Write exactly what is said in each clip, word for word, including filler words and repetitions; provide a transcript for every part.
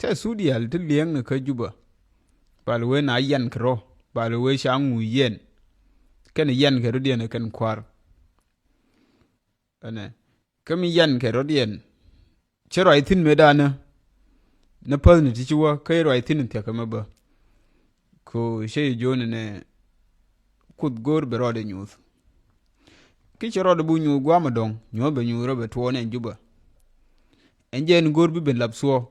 Ɛ thuk diaal ti liɛŋni kä Jubä. Pal wee na yɛn kɛ rɔ, pal wee ca ŋu yɛn. Kɛn yɛn kɛ rɔ̱diɛn ɛ kɛn kua̱r. Ɛnɛ, kä mi yɛn kɛ rɔ̱diɛn. Cä ruac thi̱n mëë danä. Ni päthni ti ci wä kä ruac thi̱n thia̱k kɛ mɛ bä. Ko cä yɛ jo̱o̱n nɛ Kuoth go̱o̱r bɛ rɔɔdɛ nyuuth. Ki cɛ rɔɔdɛ bu nyuuth gua̱a̱mɛ dɔ̱ŋ, nyuuth bɛ nyuuth rɔ bɛ tuɔɔk nɛ Jubä. Ɛn jɛ ɛn go̱o̱r bi ben lap thuɔ̱k.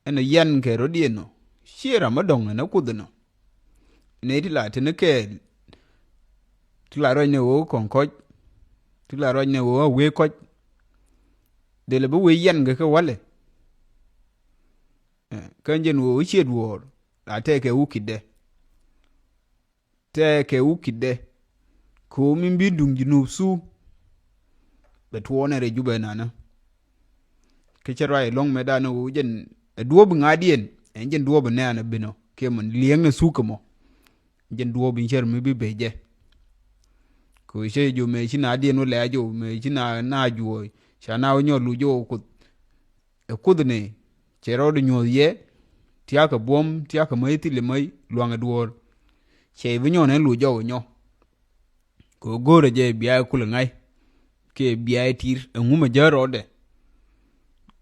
Ɛn ɔ yɛn kɛ rɔ̱diɛn nɔ. Ciɛ ram mi dɔ̱ŋ ɛn ɛ Kuoth ɛnɔ. Nɛ ti la te ni kɛɛl. Ti la ruac nɛ ɣöö kɔŋ kɔc. Ti la ruac nɛ ɣöö a wee kɔc. Dee lɛ bi wee yɛn kɛ kɛ walɛ. Ɛ, kä jɛn ɣöö ciɛ duɔ̱ɔ̱r la tɛkɛ wukitdɛ. Tɛkɛ wukitdɛ. Kɛ ɣöö min bi duŋ Junub thuk. Bɛ tuɔɔk nɛ rɛy Jubɛ nanä. Kä cä ruac ɛlɔ̱ŋ mɛ danɛ ɣöö jɛn ɛ duɔ̱ɔ̱p ŋa̱diɛn ɛn jɛn duɔ̱ɔ̱p ɛ nɛɛnɛ binɔ kiɛ mɛn liɛŋnɛ thuk kɛ mɔ. Jɛn duɔ̱ɔ̱p in cär mi bi bɛ jɛ. Kɛ ɣöö cä jɛ jɔw mëë ci na̱a̱diɛn wä lɛ̈ɛ̈ jɔw mëë ci na̱a̱ na̱a̱ juɔ̱ɔ̱c ca na̱a̱ wä nyɔk luc jɔw Kuoth. Ɛ Kuoth ni cɛ rɔɔdɛ nyuɔ̱th yɛ. Tia̱a̱kɛ buɔ̱m tia̱a̱kɛ mäc thilɛ mäc luaŋɛ duɔ̱ɔ̱r. Cɛ bi nyɔn ɛn luc jɔw ɛ nyɔ. Kɛ ɣöö go̱o̱rɛ jɛ bia ɛ kulɛ ŋa̱c. Kɛ bia ɛ ti̱i̱r ɛŋu mɛ jär rɔɔdɛ.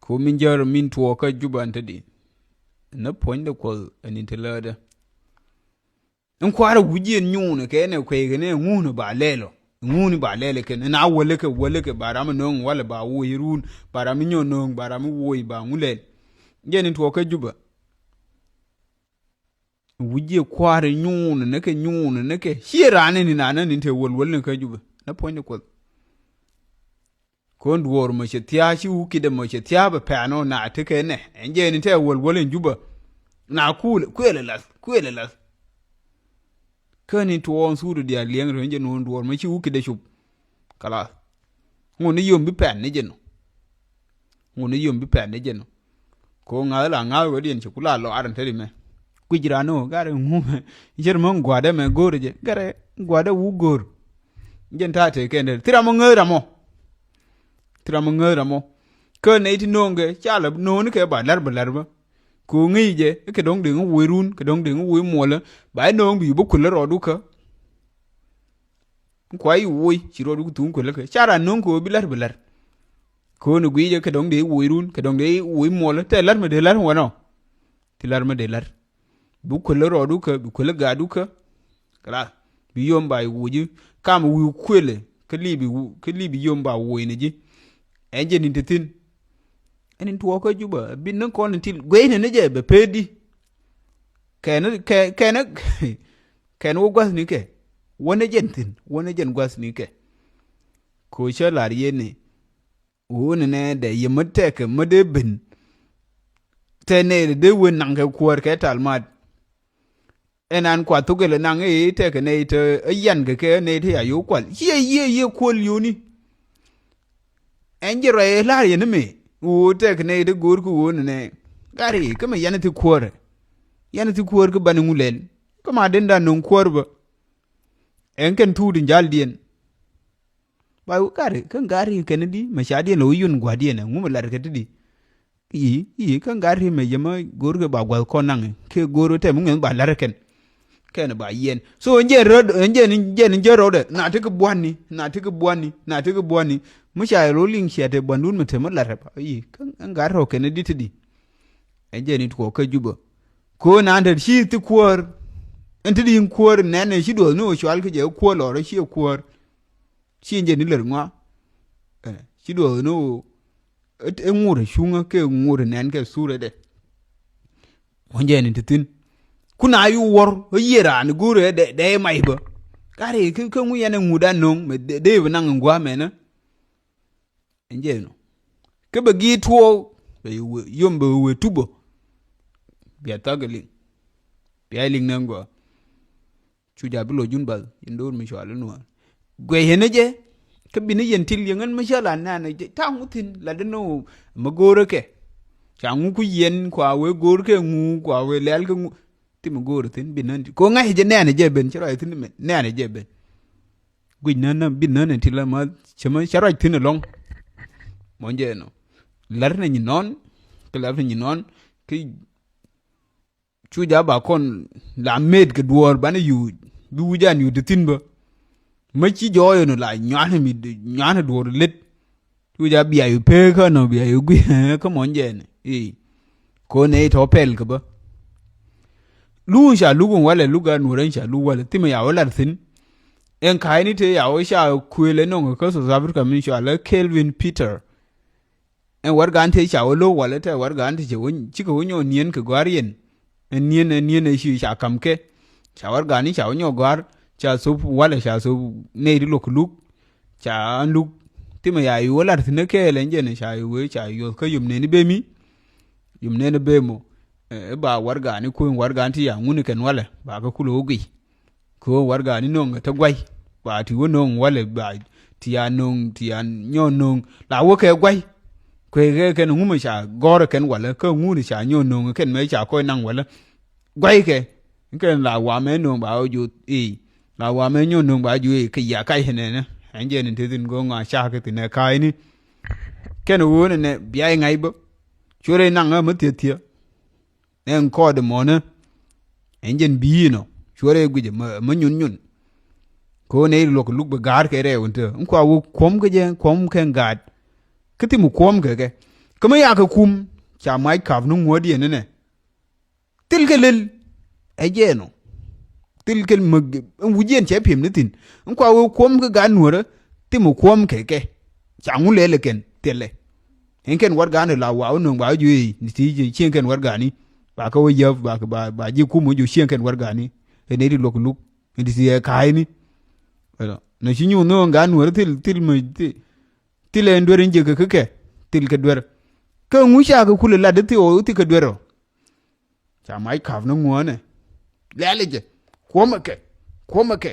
Kɛ ɣöö min jär min tuɔɔk kä Jubä ɛn te di. Ni puɔ̱nydɛ Kuɔth ɛn in te läätdä. Ɛn kua̱rɛ wi̱c jiɛn nyuunɛ kɛ ɛn ɛ kueekɛ ni ɛŋuunɛ ba lɛl ɔ. Ɛŋuunɛ ba lɛl ɛ kɛn ɛn a wäläkɛ wäläkɛ ba ram ɛ nööŋ walɛ ba woc run ba ram ɛ nyɔ nööŋ ba ram ɛ woc ba ŋu lɛl. Jɛn in tuɔɔk kä Jubä. Wi̱c jiɛ kua̱r nyuun ni kɛ nyuun ni kɛ ciɛ raan ni naan ni te wäl wäl ni kä Jubɛ ni puɔ̱ny ni Kuoth. Ko̱n duɔɔr mɔ cɛ thia̱a̱ ci wukitdɛ mɔ cɛ thia̱a̱ bɛ pɛ̈ɛ̈n ɔ na tekɛ nɛ ɛn jɛ ni tɛ wäl wäl in Jubɛ. Na kuël kuël ɛ lath kuël ɛ lath. Kä ni tuɔɔn thuk diaal liɛŋ rɛ jɛ nuɔ̱n duɔɔr mɔ ci wukitdɛ cop. Kalath. Ŋun ni yom bi pɛn ni jɛ nɔ. Ŋun ni yom bi pɛn ni jɛ nɔ. Ko ŋa̱th la ŋa̱th wä diɛn ci ku la lɔaar in te ri mɛ. Kui̱c ran ni wä gar in ŋumɛ. Jɛr mɛ gua̱dɛ mɛ go̱o̱r jɛ gar gua̱dɛ wu go̱o̱r. Jɛn ta̱a̱ te kɛn dee thi ram mɔ ŋäth ram mɔ. Thi ram mɔ ŋäth ram mɔ. Kä nɛy ti no̱o̱ŋ kɛ ca la no̱o̱ŋ ni kɛ ba la̱r bä la̱r bä. Ko ŋäc jɛ kɛ dɔ̱ŋ dee ŋä woc run kɛ dɔ̱ŋ dee ŋä woc muɔlä ba no̱o̱ŋ bi bi kuäl rɔɔdu kä. Kuay woc ci rɔɔdu kɛ thuŋ kuël kä ca ran no̱o̱ŋ kɛ ɣöö bi la̱r bi la̱r. Köön ɛ gui̱cä kɛ dɔ̱ŋ dee woc run kɛ dɔ̱ŋ dee woc muɔlä tɛ la̱r mi dee la̱r wänɔ. Ti la̱r mi dee la̱r bi kuël rɔɔdu kä bi kuël gaadu kä. Kala bi yom ba woc kam wi̱i̱ kuëlɛ kä libi kä libi yom ba woc ni ji̱. Ɛn jɛ ni ti thi̱n. Ɛn in tuɔɔk kä Jubä bi ni kɔn in til gueecni ni jɛ bɛ pee di. Kɛn kɛ kɛn kɛn wä gua̱thnikɛ wä ni jɛn thi̱n wä ni jɛn gua̱thnikɛ. Ko cä lar yeni wä ni nɛ dɛ yɛ mä tɛkɛ mä dee ben. Tɛ nɛ dee wen naŋ kɛ kuäär kɛ tal mat. Ɛn an kua thok ilɛ naŋ i̱ tɛkɛ nɛ i̱ te ɛ yan kɛ kɛ nɛ i̱ te ya yo̱o̱ kual ciɛ yiëë yiëë kuɔl yoni. Ɛn ji̱ ruac ɛ la̱r yɛn ni mëë ɣöö tɛk nɛy ti go̱o̱r ki ɣöö ni nɛ. Gari kä mɛ yɛn ti kuäärɛ. Yɛn ti kuäär ki bani ŋu lɛl kä ma den dan no̱ŋ kuäär bä. Ɛn kɛn thuut in jaldiɛn. Ba ɣöö gari kä gari kɛn di mɛ ca diɛn lɛ wä yun gua̱diɛn ɛ ŋu mɛ lar kɛ ti di. I̱ i̱ kä gat ri mɛ yɛ mä go̱o̱r kɛ ba gua̱th kɔn naŋ kɛ go̱o̱r tɛm ŋuɛn ba la̱r kɛn. Kɛn ba yiɛn so ɛn jɛn röt ɛn jɛn jɛn jɛ rɔɔdɛ na tekɛ buani na tekɛ buani na tekɛ buani. Mi ca yɛ rɔ liŋ ciɛ te buandun mɛ te mä la̱r ba i̱ kä gat rɔ kɛn di te di. Ɛn jɛn it kɔ kä Jubä. Ko na te ci ti kuäär. Ɛn te di in kuäär nɛn ci duɔth ni wä cual kä jɛ kuäär lɔrɔ ci kuäär. Ci jɛ ni lär ŋua. Ci duɔth ni wä. Ɛ ŋur cuŋä kɛ ŋur nɛn kɛ thurɛ dɛ. Wä jɛ ni ti thin. Ku na yu wär ɛ yiɛ raan go̱rɛ dɛ dɛ mac bä. Kari kä ŋu yɛn ɛ ŋut a no̱ŋ mɛ dee bä naŋ ŋua mɛnä. Ɛn jɛ nɔ. Kä bɛ gi̱i̱ tuɔɔk bɛ yom bɛ wee tupä. Bia thak liŋ. Bia liŋ nɛ ŋua. Cu ja̱ bi lo̱c jun bath yɛn do̱r mi cual inuɔ̱ɔ̱r. Guɛc yɛn ni jɛ kä bi ni yɛn til yɛn ɣän mi cä la nɛn jɛ ta̱a̱ ŋu thi̱n la dee ni ɣöö mi go̱o̱rä kɛ. Ca ŋu ku yɛn kua wee go̱o̱r kɛ ŋu kua wee lɛl kɛ ŋu. Ti mi go̱o̱rä thi̱n bi nän ti ko ŋa̱c jɛ nɛn jɛ ben ci rɔy thi̱n mi nɛn jɛ ben. Guic nän na bi nän ti la ma cä ma cä rɔy thi̱n ɛlɔ̱ŋ. Mɔ jɛ nɔ. Lär ni nyi nɔn. Kɛ lap ti nyin nɔn ki cu ja ba kɔn la met kɛ duɔɔr banɛ yuuc bi wi̱c an yuuc ti thin bä. Mä ci jɔɔy ɛn la nyuan mi nyuan duɔɔr lät. Cu ja bia yu pek kä nɔ bia yu gui kä mɔn jɛn. Ii. Ko ne tɔ pɛl kɛ bä. Luk ca luk walɛ luk a nuɔrɛ ca luk walɛ thimɛ ya wä lar thin. Ɛn ka̱a̱cni te ya wä ca kuël ɛ nɔŋ kä South Africa min cɔal ɛ Kelvin Peter. Ɛn warɛgan te ca wä lo̱k walɛ te warɛgan te cɛ wä cikɛ wä nyɔk niɛn kɛ gɔ̱a̱r yɛn. Ɛn niɛn ɛn niɛn ɛ ci ca ka̱m kɛ. Ca warɛgan ni ca wä nyɔk gɔ̱a̱r ca thop walɛ ca thop nɛy ti luɔk kɛ luk. Ca luk thimɛ ya yu wä lar thi̱n ɛ kɛɛl ɛn jɛn ca yu wee ca yuɔth kä yom nɛn i̱ bemi. Yom nɛn i̱ bemɔ ɛ ba warɛgan ni kueŋ warɛgan ti ya ŋun ikɛn walɛ ba kɛ kulɛ wä guic. Kɛ ɣöö warɛgani nöŋ ɛ te guay ba ti wä nöŋ walɛ ba ti ya nöŋ ti ya nyɔ nöŋ la wä kɛ guay. Kuekɛ kɛn ŋumɛ ca gɔ̱rɛ kɛn walɛ kä ŋuni ca nyɔ nöŋ kɛn mɛ ca kɔc naŋ walɛ. Guaykɛ kɛn la wamɛ nöŋ ba wä juth i̱ la wamɛ nyɔ nöŋ ba juth i̱ kɛ ya kac nɛnɛ. Ɛn jɛn in te thin go̱o̱ŋ a cakɛ thin ɛ ka̱a̱cni. Kɛn ɣöö nɛnɛ bia i̱ ŋa̱c bä cuɔrɛ naŋ ɛ mä thieth thieth. Ɛn kɔɔt ɛmɔnä ɛn jɛn bi̱i̱ nɔ cuɔrɛ guic ɛmä nyun nyun. Kɛ ɣöö nɛy luɔk luk bi ga̱a̱r kɛ rɛw ɛn te ɛn kua wä kuɔ̱m kä jɛ kuɔ̱m kɛn ga̱a̱t. Kä thim kuɔ̱m kɛ kɛ kä mä yakɛ kum ca mac ka̱p ni ŋuɔ̱t yɛn ɛnɛ. Thil kɛ lel ɛ jɛ nɔ. Thil kɛ mäk ɛn wi̱c yɛn cɛ pi̱em ni thi̱n ɛn kua wä kuɔ̱m kä ga̱a̱t nuɔ̱rä thim kuɔ̱m kɛ kɛ. Ca ŋun lɛl ɛ kɛn thilɛ. Ɛn kɛn warɛgani la wa wä nöŋ ba wä ji̱ wee ni ti ji̱ cieŋ kɛn warɛgani. Ba kä wä yäp ba ba ba ji̱ kum wä ji̱ cieŋ kɛn warɛgani. Ɛn iti luɔk luk ɛn ti ti ɛ ka̱a̱cni. Ɛlɔ na ci nyuun nöŋ gan wär thil thil mi thil ɛn duer in jiɛ kɛ kä kɛ thil kɛ duer. Kä ŋu ca kɛ kulɛ lat ithi ɔ ithi kɛ duer ɔ. Ca mac ka̱p ni ŋuɔ̱ɔ̱nɛ lɛ̈ɛ̈l jɛ kuɔ̱mɛ kɛ kuɔ̱mɛ kɛ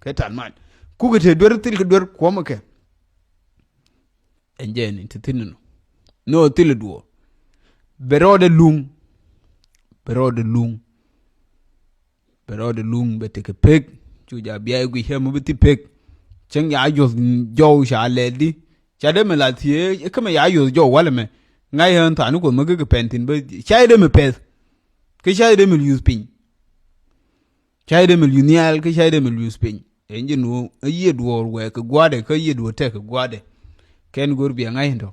kɛ tal mac. Kukɛ te duer thil kɛ duer kuɔ̱mɛ kɛ. Ɛn jɛ ni ti thin nɔ nɔ thil duɔ̱ɔ̱r. Bɛ rɔɔdɛ luŋ. Bɛ rɔɔdɛ luŋ. Bɛ rɔɔdɛ luŋ bɛ tekɛ pek. Cu ja bia i̱ guic ɛ mi bi thi pek. Cäŋ ya juɔth jɔw ca lɛl di. Ca dee mi la thiee kä mi ya yuɔth jɔw walɛ mɛ. Ŋa̱c ɣän tha̱a̱n ni kuoth mi kä kɛ pɛn thi̱n bä ca dee mi pɛth. Kä ca dee mi liuth piny. Ca dee mi liuth nhial kä ca dee mi liuth piny. Ɛn ji̱ nu ɛ yiëë duɔɔr wɛɛk kɛ gua̱dɛ kä yiëë duɔɔr tɛk kɛ gua̱dɛ. Kɛn go̱r bia ŋa̱c ɛn tɔ.